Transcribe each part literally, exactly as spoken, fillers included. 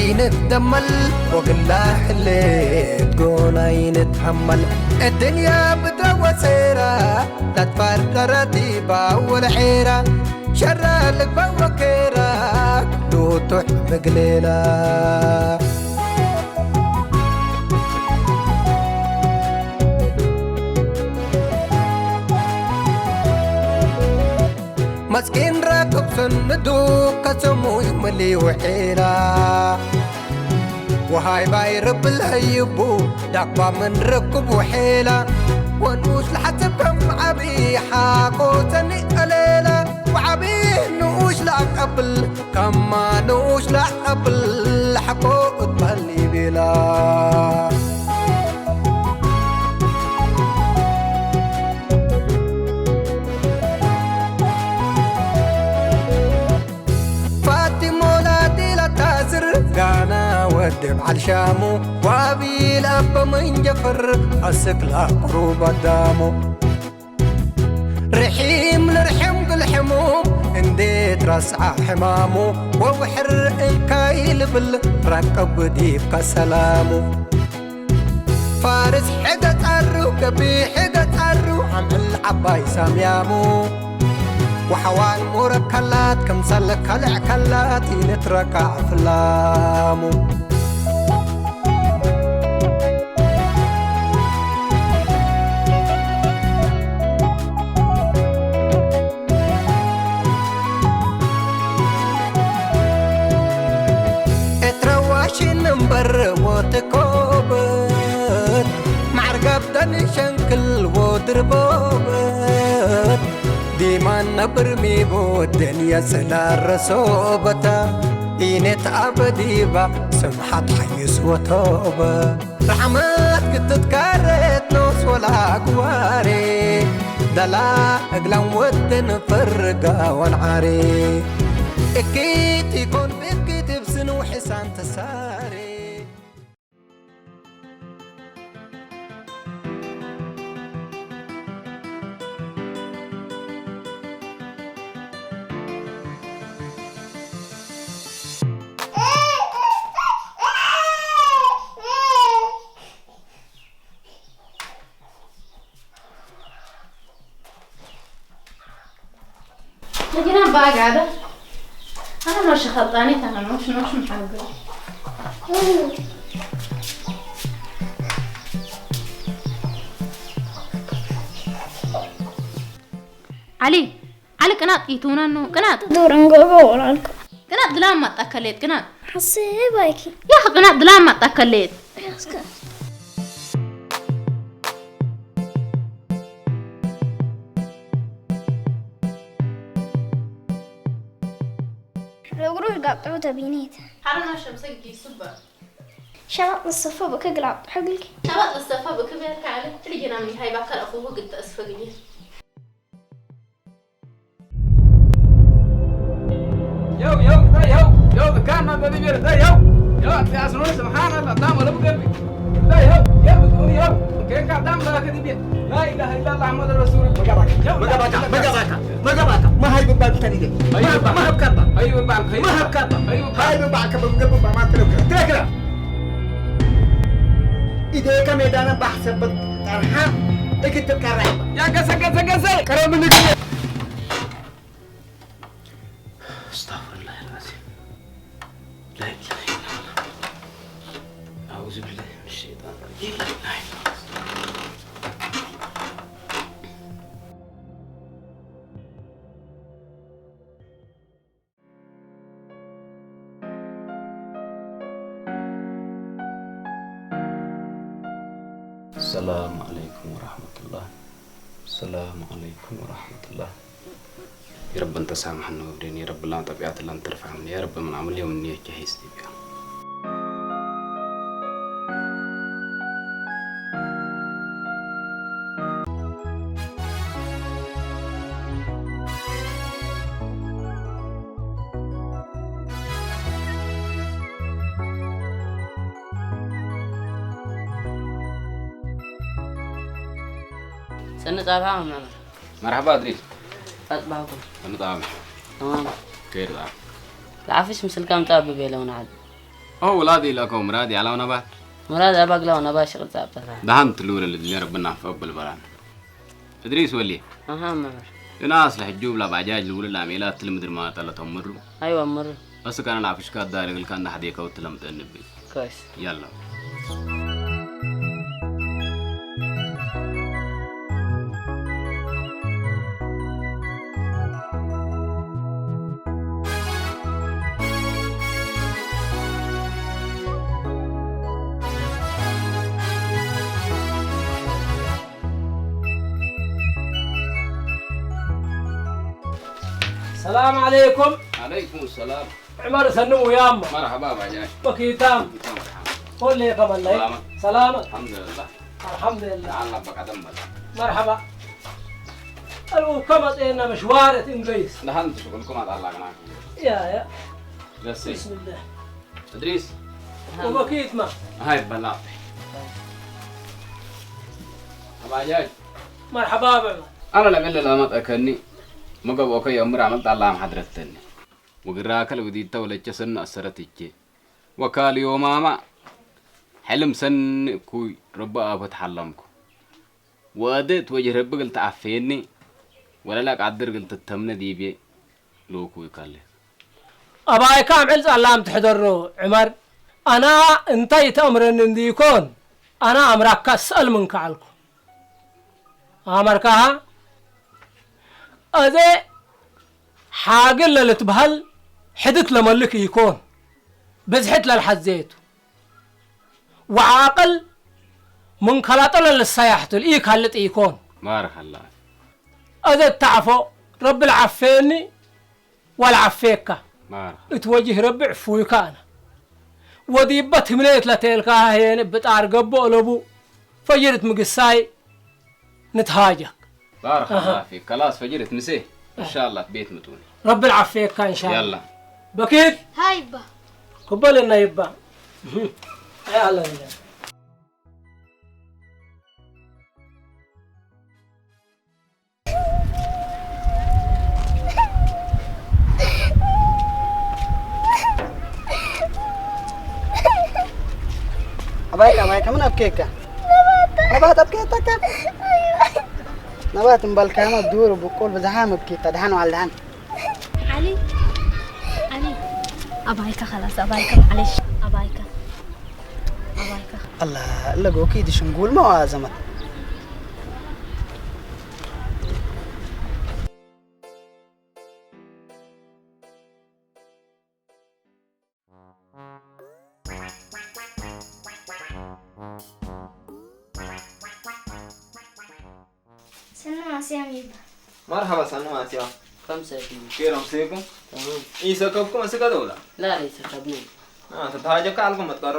ኢንትደመል ወግላ ህሌት ጎናይ ንትሀመል። እድንያ ብድረ ወሴራ ለትፈርደረ ዲባ ወለዔራ። ሸረ ልግበእ ወኬራ ክሉ ቱሕ ምግሌላ። መስኪን ራክብ ሰንዱ ከሰሙይ ምሊ ውሒላ። ወሃይ ባይ ረቢ ለሀይቡ ዳባ ምን ረክቡ ሔላ። ወንኡሽ ለሐስብ ከም ዐቢ ሓቆ ሰኒ አሌላ። ወዐቢ ንኡሽ ለአቀብል ከማ ንኡሽ ለአቀብል ሐቆ እትበህል ኢቤላ። ፋቲሞ ላቲ ለታስር ጋና ወዴ በዐል ሻሙ። ወአቢል አበ ምን ጀፈር አስክ ለአቅሩብ አዳሙ። ርሒም ለርሕም ግል ሕሙም እንዴ ትረስዐ ሕማሙ። ወውሕር እንካይ ልብል ረቅብ ዲብከ ሰላሙ። ፋርስ ሕገ ጸሩ፣ ገቢሕ ሕገ ጸሩ፣ አምዕል ዐባይ ሳምያሙ። ወሐዋን ሙረከላት፣ ክምሰል ከልዕ ከላት፣ ኢልትረቃዕ ፍላሙ። ኤትረዋሽን እምበር ወትኮበት፣ ማዕር ገብደን ሸንክል ወድርቦበት፣ ዲማን ነብር ሚቦ ደንየ ጽላረ ሶበታ፣ ኢኔት አበዲባ ስምሓት ሐይስ ወቶበ። ረሕመት ክትትካሬት ኖስ ወላ አግዋሬ፣ ደላ እግላም ወድን ፈርጋ ወንዓሬ። እኪት ኢኮን ብኪት እብ ስኑ ሕሳን ተሳሬ። መኪና ባጋደ። አነ ኖሽ ኸጣኔ ተነ ኖሽ ኖሽ ምሓገ። ዐሊ፣ ዐሊ ቅናጥ ኢቱነኑ፣ ቅናጥ። ዱር እንጎቦ ወላልኩ። ቅናጥ ድላም ማጣከሌት፣ ቅናጥ። ሐሴ ባይኪ። ያኽ ቅናጥ ድላም ማጣከሌት። ያስከ። ለእግሮች ጋብጠው ተቢኔት። ሐረና ሸምሰ ግዲ ሱባ። ሸባጥ ልሰፈ ብእክ እግል አብጠሐ እግልኪ። ሸባጥ ልሰፈ ብእክ ቤልከ ዐለ። ትልጅና ምን ሃይባከ ለአፉሁ ግድ ተአስፈ ግዲ። የው፣ የው፣ የው፣ የው፣ ዝካን መበሊ ቤር፣ የው፣ የው፣ አትያስኖ፣ ስብሓን አላህ፣ አዳም ወለቡ ገልቢ። የው፣ የው፣ የው፣ ኬካ አዳም ላከ ዲቤ። ላኢላሃ ኢላላህ መሐመድ ረሱል። መጋባካ፣ መጋባካ፣ መጋባካ፣ መጋባካ። መሀይብ ባል ተኒደ። መሀብ፣ መሀብ ካባ። መሀብ ካባ። መሀብ ካባ። መሀብ ካባ። ኢዴከ ሜዳነ ባሕ ሰበት ጠርሓ እግል ትትቀረዕ። ያ ገሰ፣ ገሰ፣ ገሰ። ቀረብ ምንክ። أستغفر الله العظيم. لا إله إلا الله. أعوذ بالله من الشيطان الرجيم. لا إله إلا الله. السلام عليكم ورحمة الله. السلام عليكم ورحمة الله. يا رب أنت سامحنا وابدين، يا رب لا طبيعة لن ترفع منا، يا رب من عمل يوم النية جهز لي بها. ሰኒ ጻብሃ መምህር። መርሐባ እድሪስ። አጽባኩም። ሰኒ ጻብሃ። ተማም። ከይር ጻብሃ። ለዓፍሽ ምስልካ ምጻብ ቤለውን ዐድ። ኦ ውላድ ኢለአከው ምራድ ያለው ነባት። ምራድ አባግላው ነባት ሽቅል ጻብጠታ። ደሐን ትሉለ ልድንያ ረብና ፈብል በላን። እድሪስ ወሌ። አሃ መምህር። እናስ ለሕጁብ ለባጃጅ ልውል ለአሜላት ትልምድር ማጠ ለተምሩ። አይወ ምሩ። አስክ አነ ለአፍሽካ ዳር እግልካ እንደ ሐዴከው ትለምጠን እብኝ። ኮይስ። ያላ። ሰላም ዐለይኩም። ዐለይኩም ሰላም። ዑመር ሰንሙ ያማ። መርሐባ ባጃጅ። ወኪታም። ኪታም መርሐባ። ኮሌ ከመለይ። ሰላም። ሰላም። አልሐምዱሊላህ። አልሐምዱሊላህ። ለአላህ በቀደም በላ። መርሐባ። አሉ ከመጤና መሽዋረት እንገይስ። ለሐንት ሽቁልኩም አጣላቅናኩም። ያ፣ ያ። ደሴ። ቢስሚላህ። እድሪስ። ወበኪትማ። ሀይ በላጥ። አባጃጅ። መርሐባ በል። አነ ለገለ ለመጠከኒ መገብ ወከይ አምር አመልጥ አላም ሐድረተኒ። ወግራከ ለውዲተ ወለቸ ሰኒ አሰረት እቼ። ወካል ዮማማ ሕልም ሰኒ እኩይ ረቢ አፈት ሐለምኩ። ወአደ እት ወጅህ ረቢ እግል ተአፌኒ ወለለአቃድር እግል ትተምነ ዲቤ ሎኩ ይካሌ። አባይካ አምዕል ጸላም ትሕደሮ ዑመር፣ አና እንተ ኢተአምረኒ እንዲኮን፣ አና አምራካ እስአል ምንከ ዐልኩ። አመርካሃ፣ አዜ ሓግል ለልትበሀል ሕድት ለመልክ ኢኮን፣ ብዝሕት ለልሐዜቱ። ወዓቅል ምን ከላጠ ለልሰያሕቱ ለኢካልጥ ኢኮን። ባረከላህ። አዜ ተዐፎ ረቢ ለዐፌኒ ወለዐፌካ። ባረከ። እት ወጅህ ረቢ ዕፉይካ አነ። ወዲበ ትምኔት ለቴልካሀ ህዬን እብ ጣር ገብኦ ለቡ ፈጅር እት ምግሳይ ንትሃጀክ። ባረከላህ ፊክ። ከላስ ፈጅር እት ምሴ እንሻላህ ቤት ምጡኒ። ረቢ ለዐፌካ እንሻላህ። ያላ። በኪት። ሃይባ። ክበልና ይባ። ያላ። አባይከ፣ አባይከ፣ ምን አብኬከ? ነባት አብኬተከ? ነባት እምበልካመ ዱር ብቁል ብዝሓም እብኪከ። ደሓን ዋል ደሓን። ዐሊ፣ ዐሊ፣ አባይከ ኸላስ፣ አባይከ ማዕሌሽ፣ አባይከ፣ አባይከ። አላ፣ እለ ጎኪ እዲ ሽንጉልመ ወአዘመት። ሰኒ ማስያም ይባ። መርሐባ ሰኒ ማስያም። ከም ሰኪ። ኬር አምሴኩም። ተማም። ኢሰከብኩም እስከ ደውላ። ላ ለይሰከብነ። አ፣ ተተሃጀካ አልኩም መትቀሮ።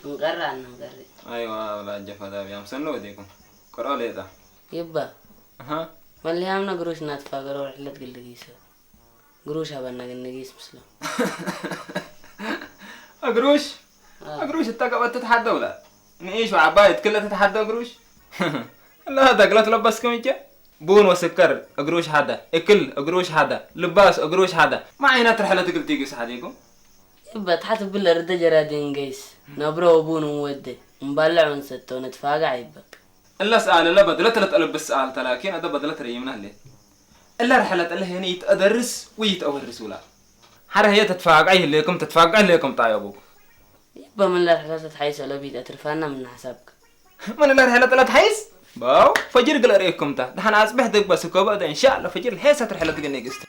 እንቀራ እንቀሪ። አይዋ፣ አውላጀ ፈዳቢያም ሰኒ ወዴኩም። ቅሮ ሌጣ። ይባ። አሃ። መልያምነ ግሩሽ እናትፋገሮ ርሕለት ግልጊሰ። ግሩሽ ሀበነ ግንጊስ ምስሎ። እግሩሽ? አ። እግሩሽ እተ ገበት ትትሐደው ለ? ንኢሽ ወዐባይ እት ክለ ትትሐደው እግሩሽ? እለ ደግለት ለበስክም እቼ? ቡን ወስከር እግሩሽ ሐደ፣ እክል እግሩሽ ሐደ፣ ልባስ እግሩሽ ሐደ። ማ ዐይነት ርሕለት እግል ቲግስ ሐዴኩም? እበ ተሐት እብለ ርደ ጀራዴ እንገይስ፣ ነብረ ወቡን እንወዴ፣ እንባልዕ ወንሰተ ወነትፋገዕ ይበቅ። እለ ሰኣል እለ በድለት ለተአለብስ ሰኣል ተ፣ ላኪን አደ በድለት ረይምነ ህሌት። እለ ርሕለት እለ ህዬነ ኢተአደርስ ወኢተአወርስ ውላድ። ሐረ ህዬ ትትፋቀዕ ህሌክም፣ ትትፋቀዕ ህሌክም ጣየቡኩም። እበ ምን ለርሕለት ለትሐይስ እለ ቢት አትርፋና ምን ሐሳብክ። ምን እለ ርሕለት ለትሐይስ? ባው፣ ፈጅር እግል አርእክም ተ። ደሐን አጽብሕ ድግበ ስከበ እደ እንሻአለ ፈጅር ለሔሰት ርሕለት እግል ንግስት።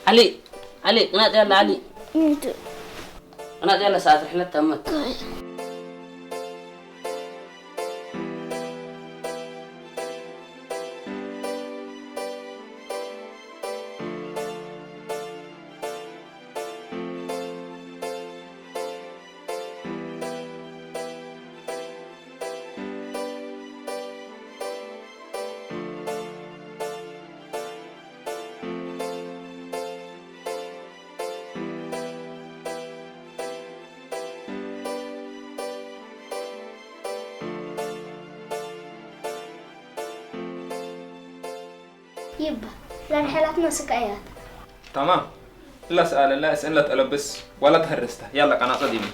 ዐሊ፣ ዐሊ፣ ቅናጥ ያለ ዐሊ። እንቱ። ቅናጥ ያለ ሰዓት ርሕለት ተመት። ይባ፣ ለርሐላትነ ስቃያት። ተማም። እለ ሰኣል እለ እስእን ለተአለብስ ወለተሀርስ ተ። ያለ ቀናጸ ዲብነ።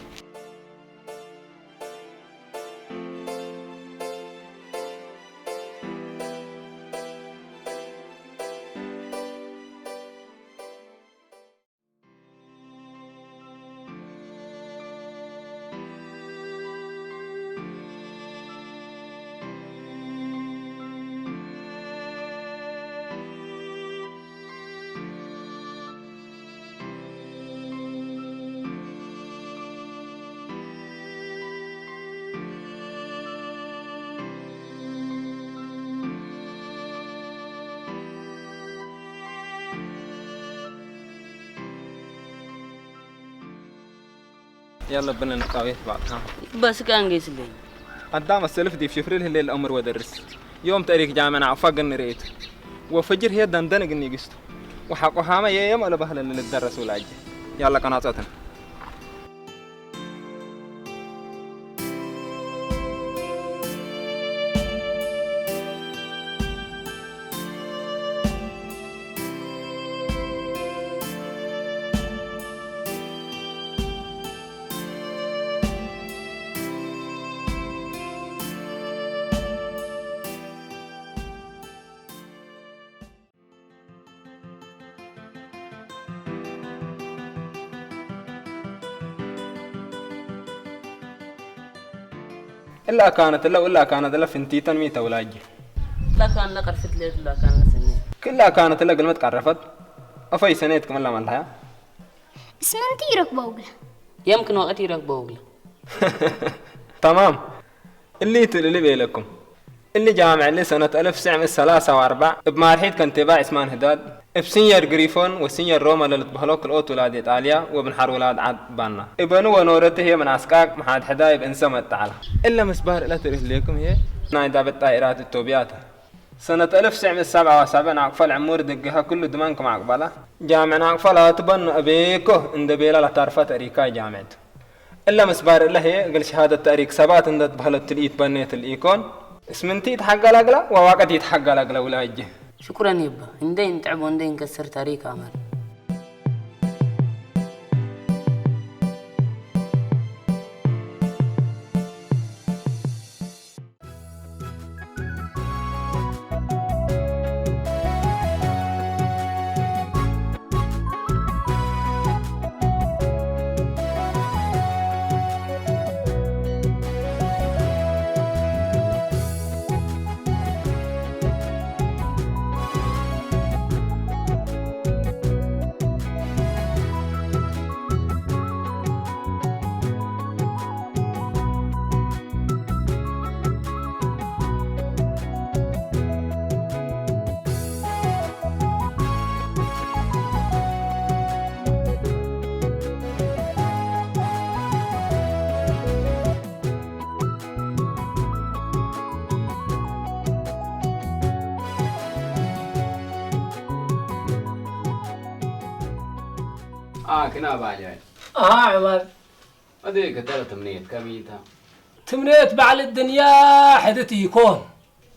ያለ ብነ ንቃቤት ባጽሓ። በስቀ አንጌስለኝ። አዳም አሰልፍ ዲብ ሽፍሪ ለህሌ ለአምር ወደርስ። ዮም ተእሪክ ጃመ ናቅፋ ገን ርኤቱ። ወፈጅር ህዬ ደንደን እግል ኒግስቱ። ወሐቆ ሃመ የየም አለበህለ ለልደረስ ውላጀ። ያለ ቀናጸትን። እለ አካነት እለ ወእለ አካነት እለ ፍንቲተን ሚ ተ ውላጂ? እለ አካን ለቀርፍት ሌት እለ አካን ለሰኔት። ክለ አካነት እለ ግልመት ቀረፈት፣ አፈይ ሰኔት ክምለ መልሀያ። እስመንቲ ኢረክበው እግለ። የምክን ወቅት ኢረክበው እግለ። ተማም። እሊ ቱ እሊ ቤለኩም። እሊ ጃምዕ እሊ ሰነት አልፍ ትስዕ ምእት ሰላሳ ወአርበዕ እብ ማርሒት ከንቴባ ዒስማን ህዳድ፣ እብ ሲንየር ግሪፎን ወሲንየር ሮማ ለልትበህሎ ክልኦት ውላድ ኢጣልያ ወብን ሐር ውላድ ዐድ ባና። እበኑ ወኖረቲ ህዬ ምን አስቃቅ መሓድሕዳይ እብ እንሰ መጠዐላ። እለ ምስባር እለ ትርህሌኩም ህዬ ናይ ዳብጥ ጣኢራት እቶብያ ተ። ሰነት አልፍ ትስዕ ምእት ሰብዓ ወሰብዕ ናቅፈ ለዕሙር ድግሀ ክሉ ድመን ክም አቅበላ፣ ጃምዕ ናቅፈ ላቱ በኑ አቤኮ እንዴ ቤለ ለታርፈ ተእሪካይ ጃምዕ ቱ። እለ ምስባር እለ ህዬ እግል ሸሃደት ተእሪክ ሰባት እንዴ ትበህለት ትልኢት በኔት ለኢኮን፣ እስምንቲ ኢትሐገለ እግለ ወዋቀት ኢትሐገለ እግለ ውላጄ። ሽኩረን ይባ፣ እንዴ እንጥዕብ ወእንዴ እንከስር ተእሪክ አመር። አ፣ ክና ባጃጅ። አሃ፣ ዑመር። አዴ፣ ከተረ ትምኔት ከሚታ። ትምኔት በዐል እድንያ ሕድት ኢኮን።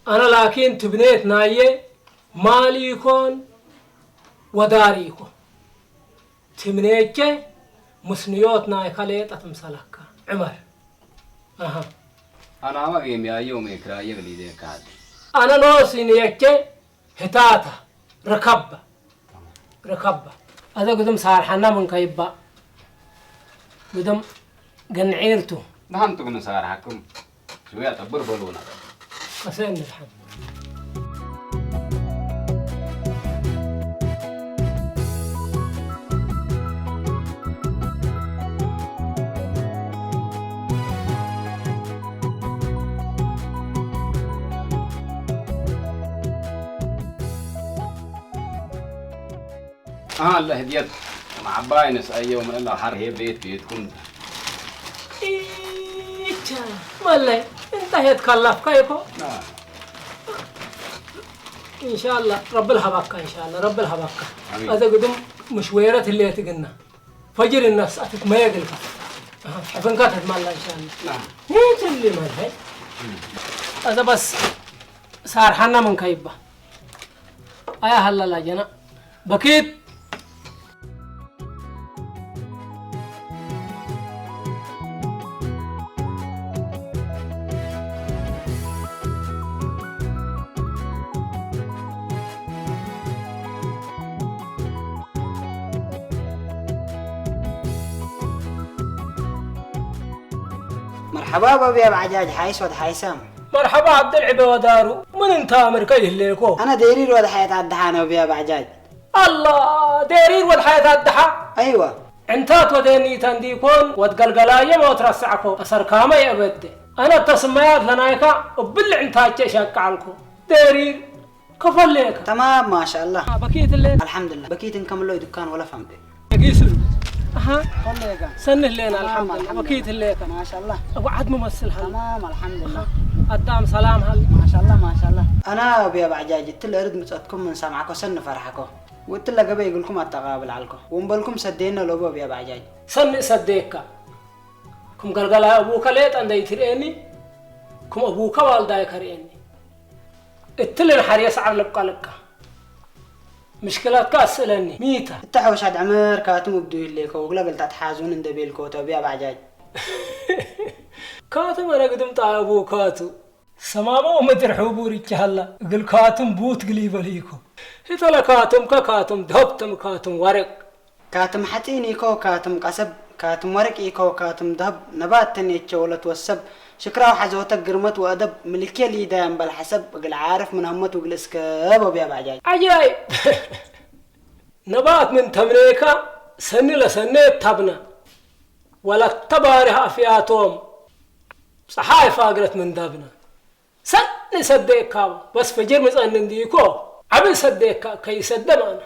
አነ ላኪን ትምኔት ናዬ ማል ኢኮን ወዳር ኢኮን። ትምኔቼ ምስንዮት ናይከ ሌጠ ትምሰለከ። ዑመር። አሃ። አናመ ጌምያየ ወሜክራየ ብሊዴ ካድ። አነ ኖሲ ንየቼ ህታተ ርከበ። ርከበ። አዘ ግድም ሳርሐና ምን ከይባ። ግድም ገንዒርቱ። ደሐን ቱ ግኑ ሳርሐኩም። ሽውያ ጠብር በሉና። ቀሰን ንድሐን። አለ ህድየት መዓባይ ነስአየው ምን እላ ሐር ሄ ቤት ቤትኩም። ኢቻ፣ መለይ፣ እንተ ሄት ካላፍካ ይኮ። አ። ኢንሻአላህ፣ ረብል ሀባካ፣ ኢንሻአላህ፣ ረብል ሀባካ። አሚን። አዘ ግድም ምሽዌረት ህሌት ግና። ፈጅር እነስ አትትመየ እግልካ። አሃ፣ ሕፍንካ ተትማላ ኢንሻአላህ። ናም። ኒት እሊ መለይ። እም። አዘ በስ ሳርሐና ምን ከይባ። አያ ሀላ ላጀና በኪት። መርሐባ አቡ አብያብ ዐጃጅ፣ ሐይስ ወድ ሐይሳም። መርሐባ ዐብደልዕቤ ወዳሩ፣ ምን እንተ አምርከ ይህሌኮ? አነ ዴሪር ወድ ሐየት አድሓ አነ አቡ አብያብ ዐጃጅ። አላ፣ ዴሪር ወድ ሐየት አድሓ? አይወ። ዕንታት ወዴኒተ እንዲኮን፣ ወድ ገልገላዬ ሞት ረሰዕኮ፣ አሰርካመ ይአበዴ። አነ እተ ስመያት ለናይካ እብሊ ዕንታቼ እሸቅዐልኮ። ዴሪር፣ ከፎ ሌከ። ተማም፣ ማሻአላህ። በኪት ሌከ። አልሐምዱሊላህ። በኪት እንከምሎ ዱካን ወለ ፈንቤ። በጊሱ። አሃ። ከፎ ሌከ። ሰኒ ህሌነ፣ ተማም፣ አልሐምዱሊላህ። አልሐምዱሊላህ። በኪት ሌከ። ማሻአላህ። እቡ ዐድ ሙመስል ሀል። ተማም፣ አልሐምዱሊላህ። አዳም ሰላም ሀል። ማሻአላህ፣ ማሻአላህ። አና አቡ አብያብ ዐጃጅ፣ እትለ እርድ ምጸትኩም ምን ሰምዐኮ ሰኒ ፈርሐኮ። ወእትለ ገበይ እግልኩም አተቃብል ዐልኮ። ወእምበልኩም ሰዴነ ለቡ አቡ አብያብ ዐጃጅ። ሰኒ እሰዴካ። ክም ገልገላይ አቡከ ሌጠ እንዴ ኢትርኤኒ፣ ክም አቡከ ዋልዳይከ ርኤኒ። እትሊ ነሐርየ ሰዐር ልብቀልከ። ምሽክለትከ አስእለኒ፣ ሚ ተ? እተ ሐውሻት ዐመር ካትም እብ ዱይ ህሌኮ፣ እግለ ገልጣት ሓዙን እንዴ ቤልኮ ተ አቡ አብያብ ዐጃጅ። ካትም አነ ግድም ጣይ አቡካ ቱ። ሰማመ ወምድር ሕቡር እቼ ሀላ፣ እግል ካትም ቡት ግሊ በልኢኮ። ህተ ለካትምከ ካትም ደሀብ ተም ካትም ወርቅ። ካትም ሐጺን ኢኮ ካትም ቀሰብ፣ ካትም ወርቅ ኢኮ ካትም ደሀብ፣ ነባት ተኔቼ ወለትወሰብ፣ ሽክራው ሐዞተ ግርመት ወአደብ፣ ምልኬ ሊዳየ እምበል ሐሰብ፣ እግል ዓርፍ ምን ሀመት ወእግል እስከብ አቡ አብያብ ዐጃጅ። ዐጃይብ! ነባት ምን ተምኔከ ሰኒ ለሰኔት ተብነ፣ ወለተ ባርህ አፍያቶም ጸሓይ ፋግረት ምን ደብነ። ሰኒ ሰዴካበ፣ በስ ፍጅር ምጸኒ እንዲኮ፣ ዐቢ ሰዴካ ከይሰደ ማነ።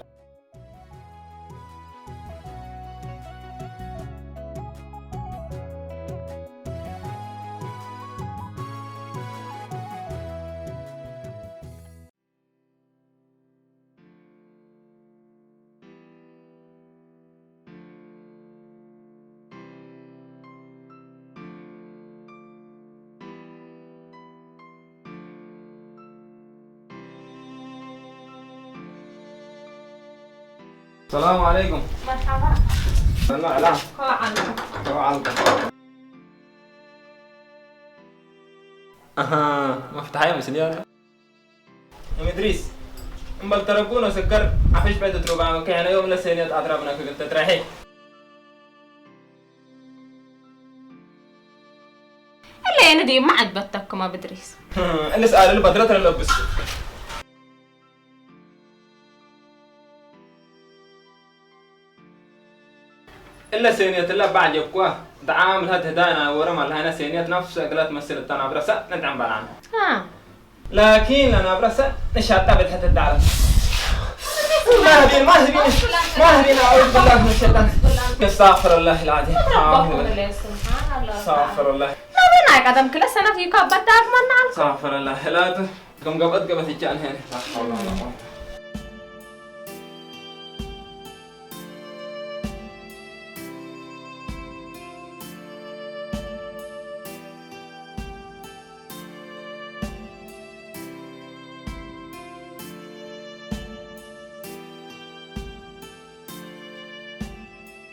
ሰላም ዐለይኩም። መርሐባ። ሰላም ዐላ። ከወ ዐልከ? ከወ ዐልከ። አሃ፣ መፍትሐየ ምስልየ አለ። እም እድሪስ፣ እምበል ተረቡን ወስከር ዐፍሽ ቤት እትሩባመ ከሐነ ዮም ለሴንየት አትራብነ ክግል ተትረሔ። እለ የነ ዲብ መ ዐጅበተክመ ብድሪስ? እሊ ሰኣል እሊ በድረት ለለብስ። እለ ሴንየት እለ እበ ዐጀብኩወ፣ ደዓም ለህት ህዳይና ወረ መለሀይነ ሴንየት ነፍሱ እግለ ትመስል እተ ናብረ ሰእ ንጥዕም በላነ። አ። ላኪን ለናብረ ሰእ ንሻጣ ብድሐት እዳለት። ማህቢን፣ ማህቢን፣ ማህቢን፣ አዑዝ ብላህ ምን ሸይጣን። አስተግፊሩላህ አልዓዚም። ረበኩም ኢለ፣ ሱብሓነላህ። አስተግፊሩላህ። ለምን አይቀደም ክለ ሰነት ይካበት ዳግመና አልኩ። አስተግፊሩላህ። ላቱ ክም ገበት ገበት ይቻል ሄነ። ላ ሐውለ ወላ ቁወተ።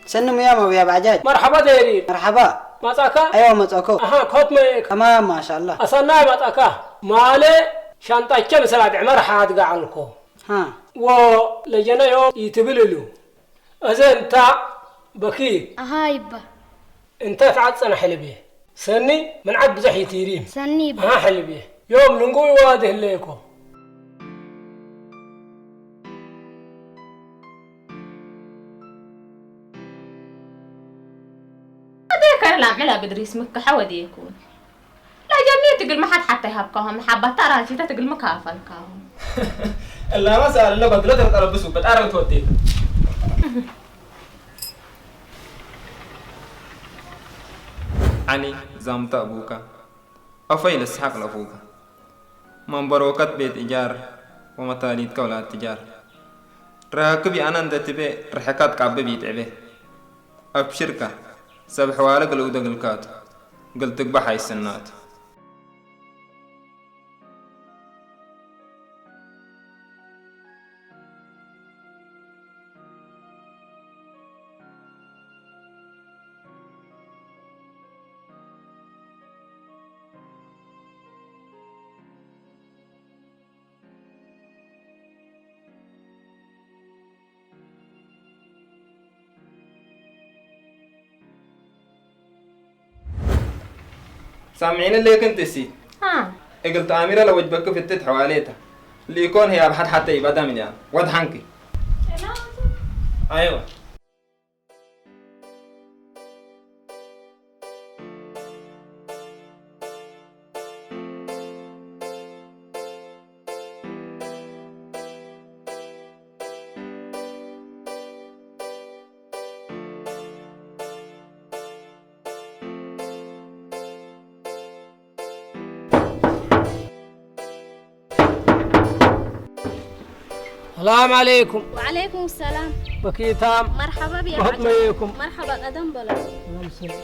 ሰኒ ሙያም አቡ ያብ ዐጃጅ። መርሐባ ዴሪር። መርሐባ። መጻካ? አይዋ መጻኮ። አሃ፣ ኮት መ-፣ ተማም ማሻአላህ። አሰናይ መጻካ። ማሌ ሻንጣቼ ምስል አድዕመ ረሓት ገዐልኮ። ሃ። ወለጀነ ዮም ኢትብል እሉ። አዜ እንታ በኪ። አሃ ይባ። እንተ ተዐጸነ ሕልቤ። ሰኒ ምን ዐድ ብዘሕ ኢቲሪም። ሰኒ ይባ። አሃ ሕልቤ። ዮም ልንጉይ ዋዲ ህሌኮ። አዴ ከረ ለአምዕል አብ እድሪስ ምክሐ ወዴኩን። ለጀኒት እግል መሐት ሐተ ይሀብካሆም፣ ለሐባታ ራሲተት እግል ምካፈልካሆም። እላመ ሰአል እለ በድለት ለጠለብሱ በጣር ልትወዴት። ዐሊ ዛምተ አቡከ፣ አፈይ ለሰሐቅ ለአፉከ። መንበሮከት ቤት እጃር ወመታሊትከ ወላት ትጃር። ራክብ ይአነ እንዴ ትቤ ርሕከት ቃብብ ይትዕቤ። አብሽርከ፣ ሰብ ሕዋለ እግል እውደ እግልካቱ፣ እግል ትግበእ ሐይስናቱ። ሳምዒኒ ሌክ እንቲ እሲት። አ። እግል ተአሚረ ለወጅበኪ ፍትት ሕዋሌ ተ። ሊኮን ህይ አብ ሐድ ሐቴ ኢበዳ ምንያ። ወድሐንኪ። አይወ። ሰላም ዐለይኩም። ወዐለይኩም ሰላም። በኪታም። መርሐባ ብያ ወሀብ ሐጂ። መየኩም። መርሐባ፣ ቀደም በሎ። ሰላም ሰላም።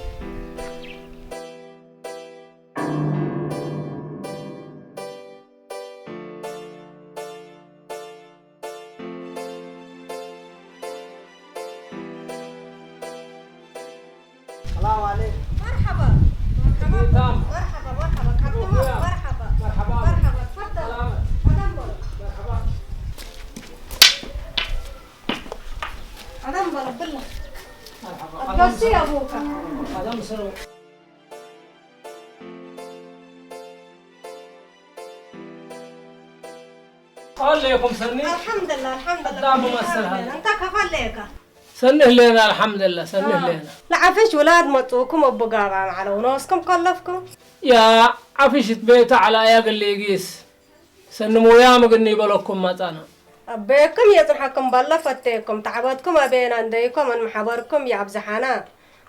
ሰላም ዐለይኩም። መርሐባ፣ መርሐባ፣ መርሐባ፣ መርሐባ፣ መርሐባ። መርሐባ፣ መርሐባ። ተፈደል። ሰላም። ቀደም በሎ። መርሐባ። ቀደም በሎ፣ ብላ። መርሐባ። አትገሲ አቡካ። ቀደም ስሩ። አለይኩም ሰኒ። አልሐምዱሊላህ፣ አልሐምዱሊላህ። አዳም መሰል ሀለ። እንተ ከፈለከ። ሰኒ ህሌና፣ አልሐምዱሊላህ፣ ሰኒ አ። ህሌና። ለዐፍሽ ውላድ መጽኡኩም እቡ ጋብአም ዐለው፣ ኖስኩም ከለፍኩም። ያ ዐፍሽት ቤተ ዐለ አያ ገሌጊስ። ሰኒ ሙያም እግኒ በለኩም መጻና። አቤክም የጽንሐኩም በለ ፈቴኩም፣ ተዐበትኩም አቤና እንዴ ኢኮ ምን መሐበርኩም ይአብዝሐና፣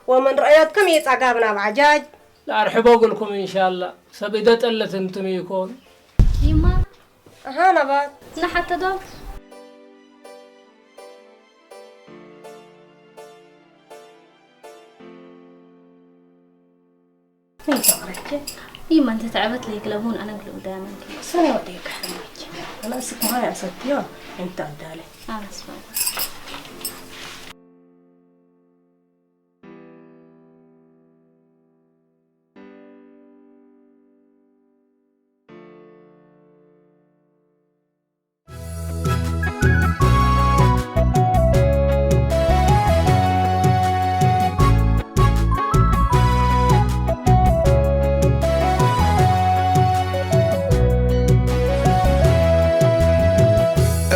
ወምን ረአየትኩም ኢጸጋብና በዐጃጅ። ለአርሕቦ እግልኩም እንሻላ፣ ሰብ እደ ጠለት እንትም ኢኮን። ይማ። አሃ ነባት። ነሐተ ዶብ። ምን ተቅረቼ? ይማ እንተ ተዐበት ለይክለቡን አነ እግል ውዳመ እንዴ። ሰኔ ወዴ ከሐመቼ። አነ እስክ ማይ አሰትዮ እንተ አዳለ። አስፋ።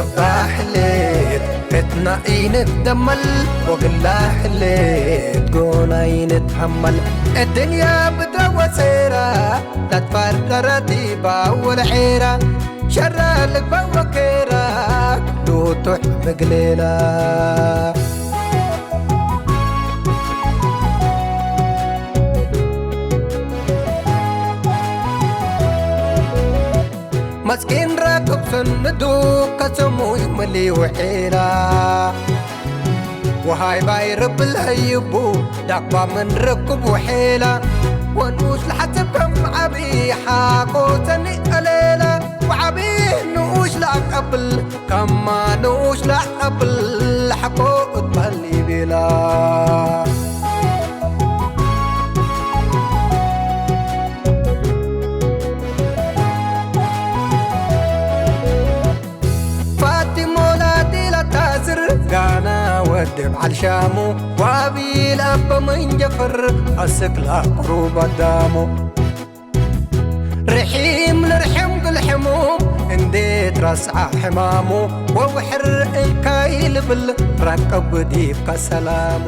እባ ሕሌት እትና ኢንትደመል፣ ወግላ ሕሌት ጎና ኢንትሀመል። እድንያ ብድረ ወጼራ፣ ለትፈርደረ ዲባ ወለዔራ፣ ሸረ ልግበእ ወኬራ፣ ሉቱሕ ምግሌላ። መስኪን ራክብ ሰንዱ፣ ከሰሙይ ምሊ ውሒላ። ወሃይ ባይ ረቢ ለህይቡ፣ ዳባ ምን ርክቡ ሔላ። ወንኡሽ ለሐስብ ከም ዐቢ፣ ሓቆ ሰኒ ቀሌላ። ወዐቢ ንኡሽ ለአቀብል፣ ከማ ንኡሽ ለአቀብል፣ ሓቆ እትበህል ኢቤላ። ፋቲሞ ላቲ ለታስር ጋና ወድ ብዓል ሻሙ፣ ወአቢ ለአበ ምን ጀፍር አስክ ለአቅሩብ አዳሙ። ርሒም ልርሕም ግል ሕሙም እንዴ ትረስዐ ሕማሙ፣ ወውሕር እልካይ ልብል ረቅብ ዲብከ ሰላሙ።